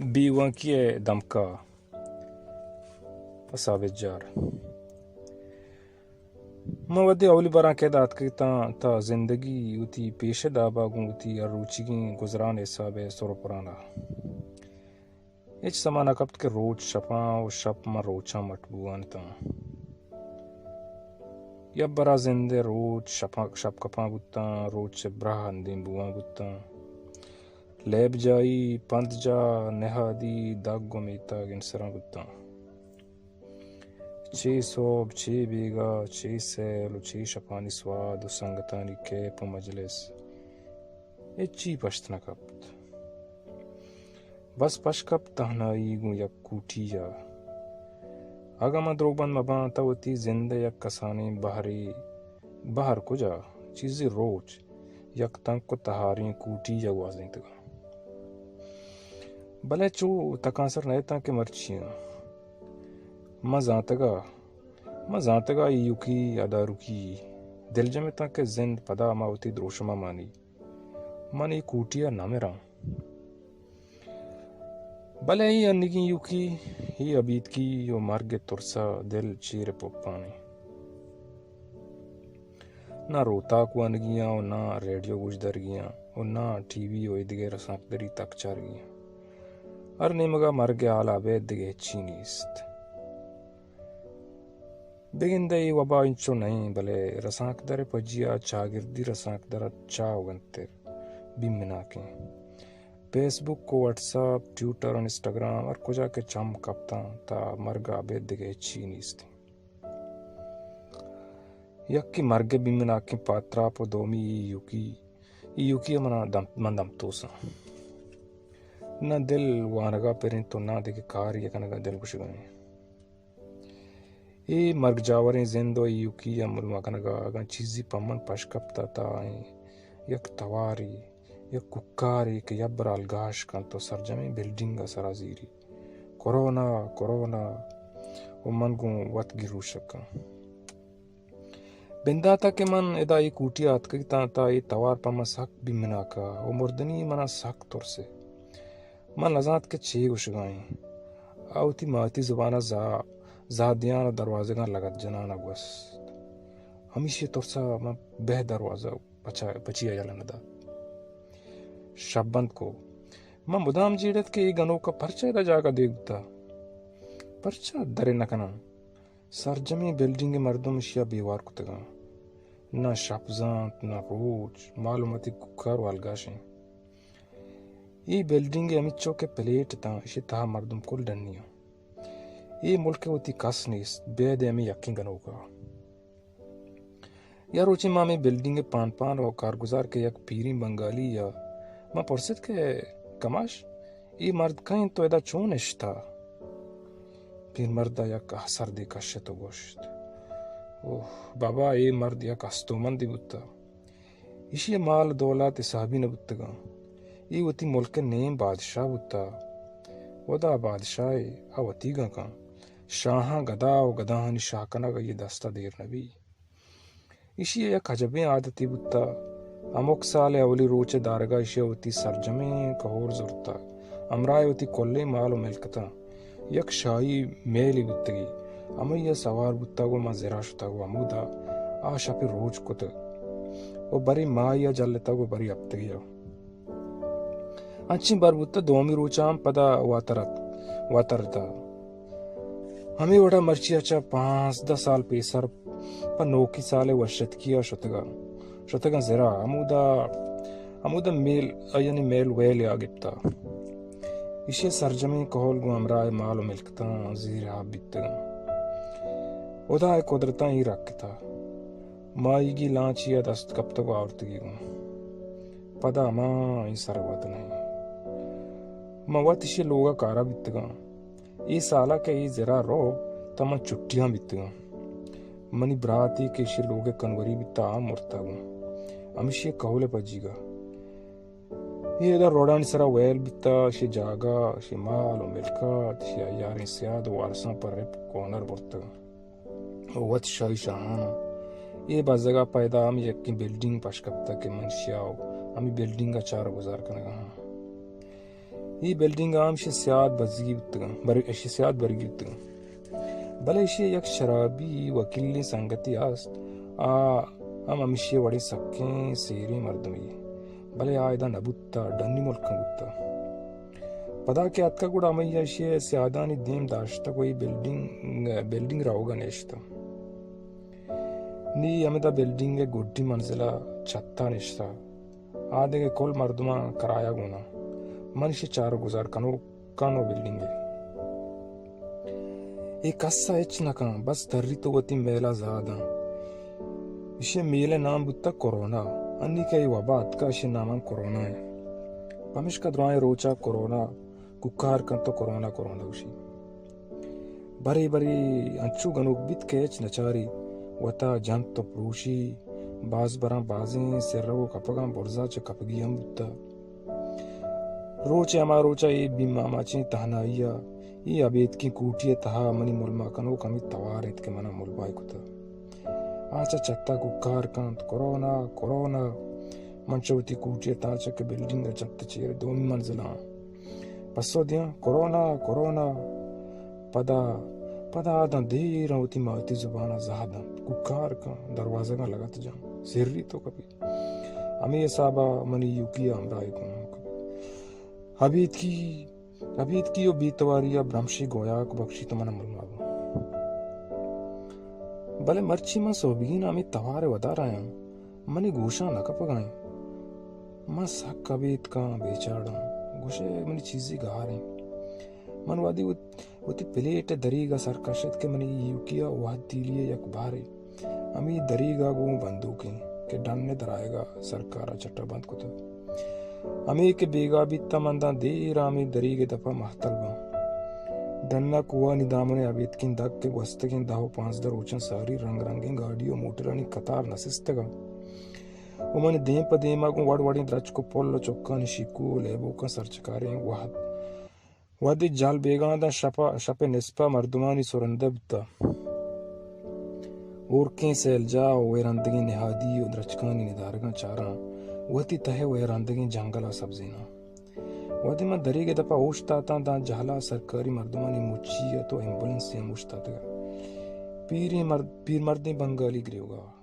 بیوانکی ءِ دمکا پہ ثابت جار۔ من وھدے اولی براں کہ ادا اتکگتاں تا زندگی وتی پیش ءِ دابا گوں وتی ہر روچیگیں گزران ءِ حساب ءَ سر ءُ پران ءَ۔ ہچ سما نہ کپت کہ روچ شپاں ءُ شپ ماں روچاں مٹ بوان اتاں۔ یک برا زند ءِ روچ شپاں، شپ کپاں بوتاں، روچ براہ اندیم بوان بوتاں۔ لیب جائی، پند جاہ، نہادی، دگ ءُ میتگ انسراں بوتاں۔ چے سہب، چے بیگاہ، چے سیل ءُ چے شپانی سواد ءُ سنگتانی کیپ ءُ مجلس، ہچی پشت نہ کپت۔ بس پش کپت تہنائی گوں یک کوٹی ءَ۔ اگاں من دروگبند مہ باں، تہ وتی زند ءِ یک کسانیں بہرے، بہر کجا؟ چیزے روچ یک تنک ءُ تہاریں کوٹی ءَ گوازینتگ۔ بلے چو تکانسر نہ اتاں کہ مرچی آں۔ من زانتگ ءَ، من زانتگ ءَ ایوکی ادارکی دلجم اتاں کہ زند پدا ما وتی دروشم ءَ مانی۔ من اے کوٹی ءَ نہ مراں۔ بلے اے انیگیں ایوکی، اے ابیتکی ءُ مرگ ءِ ترس ءَ دل چیر ءُ پپان ایں۔ نہ روتاک وانگی آں ءُ نہ ریڈیو گوشدارگی آں ءُ نہ ٹی وی ءُ ایدگہ رسانکدری تک چارگی آں۔ ہر نیمگ ءَ مرگ ءِ ہال ءَ ابید دگہ ہچی نیست۔ بگندئے اے وبا انچو نہ ایں، بلے رسانکدر ءِ پجی ءَ چاگردی رسانکدر ءَ چاہ ءُ گنتر بیمناک ایں۔ فیس بک ءُ وٹس اپ، ٹویٹر، انسٹاگرام، ہر کجا کہ چم کپتاں، تا مرگ ءَ ابید دگہ ہچی نیست۔ یکے مرگ ءِ بیمناکیں پاتراپ ءُ دومی اے ایوکی، اے ایوکی ءَ منا دم، من دمتوساں۔ نہ دل وانگ ءَ پر انت ءُ نہ دگہ کارے ءَ کنگ ءَ دل گوشگ ءَ انت۔ اے مرگ جاوریں زند ءُ ایوکی ءَ مول مکنگ ءَ اگاں چیزے پہ من پش کپتہ تا ایں یک توارے، یک کوکارے کہ یبر ءَ الگاش کنت ءُ سرجمیں بلڈنگ ءَ سرا زیری۔ کرونا، کرونا ءُ من گوں وت گروشک آں۔ بندات ءَ کہ من ادا اے کوٹی ءَ اتکگتاں تا اے توار پہ من سک بیمناک ءَ ءُ مردنی من ءَ سک ترس ءَ۔ من نزانت کہ چے گوشگا ایں۔ آ وتی ماتی زبان ءَ زا-، زادیان ءُ دروازگاں لگت جنان ءَ گوست۔ ہمیشی ترس ءَ من بہ دروازہ پچا-، پچی ءَ یلہ نہ دات۔ شپ بند کو۔ من مدام جیڑت کہ اے گنوک ءَ پرچا ادا جاگہ دیگ بوتہ؟ پرچا در ءَ نہ کناں؟ سرجمیں بلڈنگ ءِ مردم اشی ءَ بیوار کتگاں۔ نہ شپ زانت، نہ روچ، مال ءُ ماتی کوکار ءُ الگاشیں۔ اے بلڈنگ ءِ ہمینچو کہ پلیٹ اتاں، اشی تہا مردم کل ڈنی آں۔ اے ملک ءَ وتی کس نیست، بید ءَ ہمے یکیں گنوک ءَ۔ یا روچے ما ہمے بلڈنگ ءِ پان پان ءُ کارگزار کہ یک پیریں بنگالی ءَ، ما پرست کہ کماش، اے مرد کئے انت ءُ ادا چون نشتہ؟ پیر مرد ءَ یک آہ سردے کشت ءُ گوشت، اوہ بابا، اے مرد یک ہستومندے بوتہ۔ ایشی ءِ مال دولت حسابی نہ بوتگاں۔ اے وتی ملک ءِ نیم بادشاہ بوتہ۔ ہدا بادشاہے، آ وتیگاں کن۔ شاہاں گدا ءُ گداہانی شاہ کنگ آئی ءِ دست ءَ دیر نہ بی۔ ایشی ءِ یک عجبیں عادتے بوتہ۔ ہمک سال ءِ اولی روچ ءِ دارگ ءَ ایشی ءَ وتی سرجمیں کہول زرتہ۔ ہمراہ ءَ وتی کلیں مال ءُ ملکتاں۔ یک شاہی میلے بوتگی۔ ہمائی ءَ سوار بوتگ ءُ ماں زرا شتگ ءُ ہمودا آ شپی روچ کتگ ءُ برے ماہی ءَ جلتگ ءُ برے ہپتگی ءَ۔ انچیں بر بوتہ دومی روچ ءَ ہم پدا واتر ات-، واتر اتہ۔ ہمے وڑا مرچی ءَ چہ پانزدہ سال پیسر پہ نوکی سال ءِ وشتکی ءَ شتگاں، شتگاں زرا۔ ہمودا، ہمودا میل، یعنی میل ویل ءَ گپتہ۔ ایشی ءِ سرجمیں کہول گوں ہمراہ ءِ مال ءُ ملکتاں زیر آب بیتگاں۔ ہدا ءِ قدرتاں اے رکتہ۔ ماہیگی لانچے ءَ دست کپتگ ءُ آورتگی گوں۔ پدا ہما اے سر ءَ وت نہ ایں۔ من وت ایشی ءِ لوگ ءَ کار ءَ بیتگاں۔ اے سال ءَ کہ اے زرا رو، تہ من چھٹیاں بیتگاں۔ منی براتے کہ ایشی ءِ لوگ ءِ کنوری بیتہ، آ مرتہ گوں۔ ہمیشی ءِ کہول ءِ پجیگ ءَ۔ اے ادا روڈانی سرا ویل بیتہ، ایشی ءِ جاگہ، ایشی ءِ مال ءُ ملکات، ایشی ءِ یاریں سیاد ءُ وارساں پہ رپک ءُ ہنر برتگ۔ ءُ وت شاہی شاہان ءَ۔ اے بزگ ءَ پیدا ہم یکیں بلڈنگ پش کپتگ کہ من ایشی ءَ ءُ ہمے بلڈنگ ءَ چار ءُ گزار کنگ ءَ آں۔ اے بلڈنگ ءَ ہم ایشی سیاد بزگی بوتگاں، بر-، ایشی سیاد برگی بوتگاں۔ بلے ایشی یک شرابی وکیلیں سنگتے است، آ ہم ہمیشی وڑیں سکیں سیریں مردمے، بلے آ ادا نہ بوتا، ڈنی ملکاں بوتا۔ پدا کہ اتکا گڑا ہمائی ایشی سیادانی دیم داشتگ و اے بلڈنگ، بلڈنگ روگا نشتا۔ نی ہمدا بلڈنگ گڈی منزلا چھتا نشتا۔ آ دگہ کل مردماں کرایہ گونا۔ من ایشی چار گزار کنوکاں و بلڈنگ ءَ۔ اے کس ءَ ہچ نہ کن، بس تری تو وتی میل ءَ زاہ داں۔ ایشی میل ءِ نام بوتا کرونا۔ انی کہ اے وبا اتکا، ایشی نام ہم کرونا ایں۔ پمیشکا درائیں روچا کرونا کوکار کنت و کرونا کرونا گوشی۔ برے برے انچو گنوک بیت کہ ہچ نچاری، وتا جنت و پروشی، باز براں بازیں سر و کپگاں برزا چہ کپگی ہم بوتا۔ روچے ہما روچا اے بیم آماچیں تہنائی ءَ اے ابیتکیں کوٹی ءِ تہا منی ملما کنوک ہمے توار انت کہ منا ملمائی کتا۔ آ چہ چھتا کوکار کنت، کرونا، کرونا۔ من چہ وتی کوٹی ءِ تہا چہ کہ بلڈنگ ءِ چھت ءِ چیر دومی منزل آں۔ پسو دیاں، کرونا، کرونا۔ پدا، پدا آ داں دیر ءَ وتی ماتی زبان ءَ زاہ دنت، کوکار کن، دروازگاں لگت جن، سری تو کپی۔ ہمے حساب ءَ منی ایوکی ءَ ہمراہی کن۔ ابیتکی، ابیتکی و بیتواری ءَ برمشی گویاک بخشی تو من ملما بو۔ بلے مرچی من سہبگین ءَ ہمے توار ءِ ودار آیاں، منی گوشاں نہ کپگا ایں۔ من سک ابیتکاں، بے چاڑاں۔ گوشے منی چیزے گار ایں۔ من وہدے وت-، وتی پلیٹ ءِ دریگ ءَ سر کشت کہ منی ایوکی ءَ وہد تیلی ءِ یک بارے ہمے دریگ ءَ گوں بندوکیں کہ ڈن ءِ درآیگ ءَ سرکار ءَ چٹا بند کتگ۔ ہمے کہ بیگاہ بیتاں من داں دیر ءَ ہمے دریگ ءِ دپ ءَ مہتل باں۔ ڈن ءَ کوہانی دامن ءَ ابیتکیں دگ کہ گوستگیں دہ و پانزدہ روچاں ساری رنگ رنگیں گاڑی و موٹرانی قطار نسستگ ءَ و منی دیم پہ دیم ءَ گوں وڑ وڑیں درچک و پل و چکانی شیکو و لیبوکاں سرچکاریں وہد وہدے جہل بیگاں داں شپ ءَ، شپ ءِ نصپ ءَ مردمانی سرندہ بوتہ۔ ہورکیں سیلجاہ و ویراندگیں نہادی و درچکانی ندارگاں چاراں، وتی تہ ءَ ویراندگیں جنگل ءَ سبزیناں۔ وہدے من دریگ ءِ دپ ءَ اوشتاتاں داں جہل ءَ سرکاری مردمانی مچی ات و ایمبولینسے ہم اوشتاتگ ات۔ پیریں مرد، پیرمردیں بنگالی گریوگا۔